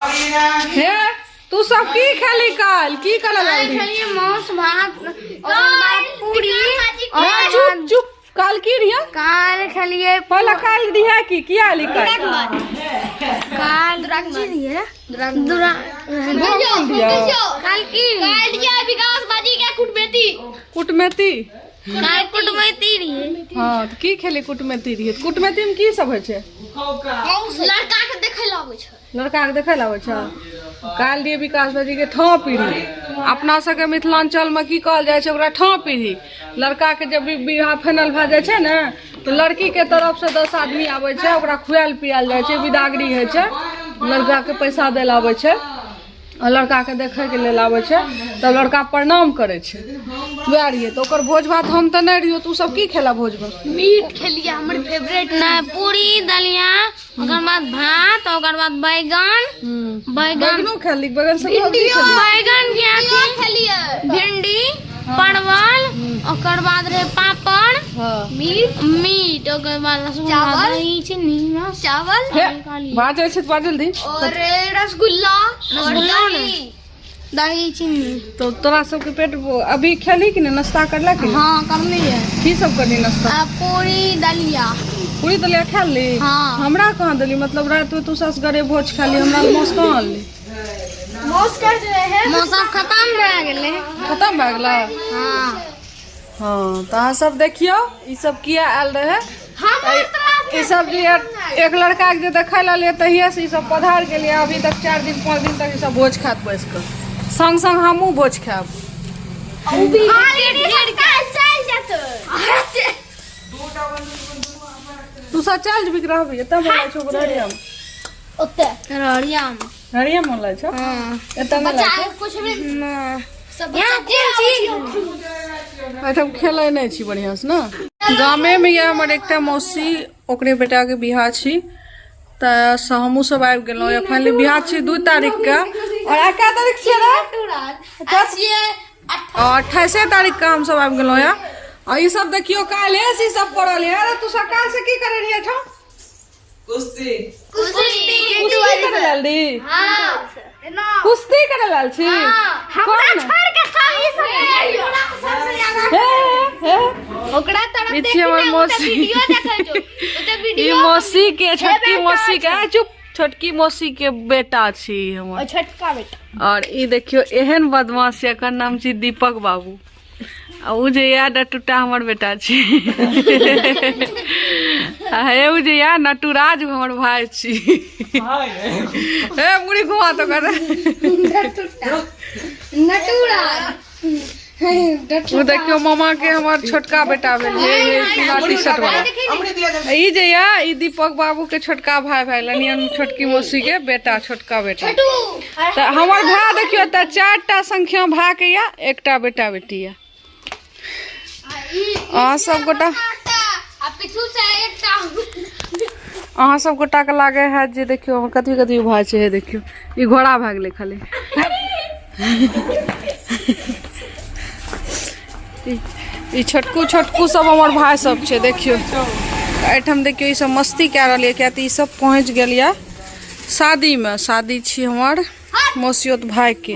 हे, तू सब की खेली काल? की करे लगली? खेलिए मांस भात, ओकर बाद पूरी। हे, चुप चुप। काल की रिया? काल खेलिए। पहला काल दिया की किया आली काल? काल की रहिए दुरा। दिया। काल की? विकास बाजी के कुटमेती। कुटमेती। काल कुटमैती रहिए। हाँ, तऽ की खेली? कुटमेती रहिए। कुटमेती में की सब होइ छै? लड़का के देखे लए आबै छै। लड़का के देखै लए आबै छै। काल्हि रहियै विकास भाईजी के ठाँ पीढ़ी। अपना सबके मिथिलाञ्चलमे की कहल जाइ छै ओकरा? ठाँ पीढ़ी। लड़का के जब भी बियाह फाइनल भए जाइ छै ने, तऽ लड़की के तरफ से 10 आदमी आबै छै, ओकरा खुआयल पियायल जाइ छै, विदागरी होइ छै, लड़का के पैसा दै लए आबै छै आ लड़का के देखै के लेल आबै छै। तब लड़का प्रणाम करै छै। वएह रहियै, तऽ ओकर भोज भात हम तऽ नहि रहियो। तू सब की खेला भोजमे? मीट खेलिए, हमर फेवरेट। नहि, पूरी, दलिया, ओकर बाद भात, ओकर बाद बैगन, बैगन। बैगनो खेली? बैगन सब खेली? बैगन के अथी। खेलिए। भिंडी, परवल, ओकर बाद रहे पापड़। मीट। मीट, ओकर बाद रसगुल्ला। चावल। दही, चीनी, बस। चावल। हे, बाजै छै तऽ बाजल दी। और रसगुल्ला और रसगुल्ला। दही। दही, चीनी। तो तोरा सबके पेट अभी खेली कि नहि? नाश्ता करला कि नहि? हाँ, करलियै। की सब करली नाश्ता? पूरी दलिया। पूरी दलिया खा ली? हाँ। हमरा कहाँ देली? मतलब रात में तू ससगरे भोज खा ली, हमरा मांस कहाँ आनली? मौस कर रहे हैं। मौसम खत्म भए गेलै। खत्म भए गेलै? हाँ। हाँ, तऽ अहाँ सब देखियौ, ई सब किया आयल रहे। ई सब जे एक लड़का के जे देखै लए एलियै, तहिये से ई सब पधार गेलियै। अभी तक 4 दिन 5 दिन तक ई सब भोज खायत बैस कऽ। संग संग हमहूँ भोज खायब। चल जेतै। तू सब चल जेबही कि रहबही एतऽ? मोन लागै छौ रहरियामे? ओते। अररियामे। रहरियामे मोन लागै छौ? हाँ। एतऽ नहि लागै छौ? कुछ भी। ना। सब। यहाँ कोन चीज? एहिठाम खेलै नहि छी बढ़िआँ से ने। गामेमे यऽ हमर एकटा मौसी, ओकरे बेटाके बियाह छी, तऽ हमहूँ सब आबि गेलहुँ। या फाइनली बियाह छी 2 तारीखके। आओर आइ कए तारीख छियै रे? 28 तारीखके हमसब आबि गेलहुँ। या आ ई सब देखियौ, काल्हे से ई सब पड़ल यऽ। अरे, तू सब काल्हि से की करै रही एहिठाम? कुश्ती। कुश्ती करै लेल रही? कुश्ती करै लेल छी? कोन? हे हे। ओकरा तरफ। ई छी हमर मौसी। वीडियो देखै छौ ओते? ई मौसी के, छोटकी मौसी के, चुप, छोटकी मौसी के बेटा छी हमर। छोटका बेटा। और ई देखियो, एहन बदमाश छै, एकर नाम छी दीपक बाबू। आ उ जे या नटुटा हमर बेटा छी। आ हे, उ जे या नटुराज हमर भाय छी। हे, मुड़ी घुमा तो कर। उ देखियो, मामा के हमर छोटका बेटा भेल। हे हे, पीला टी शर्ट वाला ई जे या, ई दीपक बाबू के छोटका भाई भाई, छोटकी मौसी के बेटा, छोटका बेटा। तऽ हमर भाय देखियो, तऽ चारिटा संख्या भाय के या, एकटा बेटा बेटी या। अहाँ सब गोटा अहाँ सब गोटा के लागे है जे देखियो, हमर कतबी कतबी भाय छै। हे देखियो, ई घोड़ा भए गेलै खाली। ई छोटकू छोटकू सब हमर भाय सब छै। देखियो, एहिठाम देखियो, ई सब मस्ती कए रहल यऽ, किया तऽ ई सब पहुँच गेल यऽ शादीमे। शादी छी हमर मौसियोत भाय के।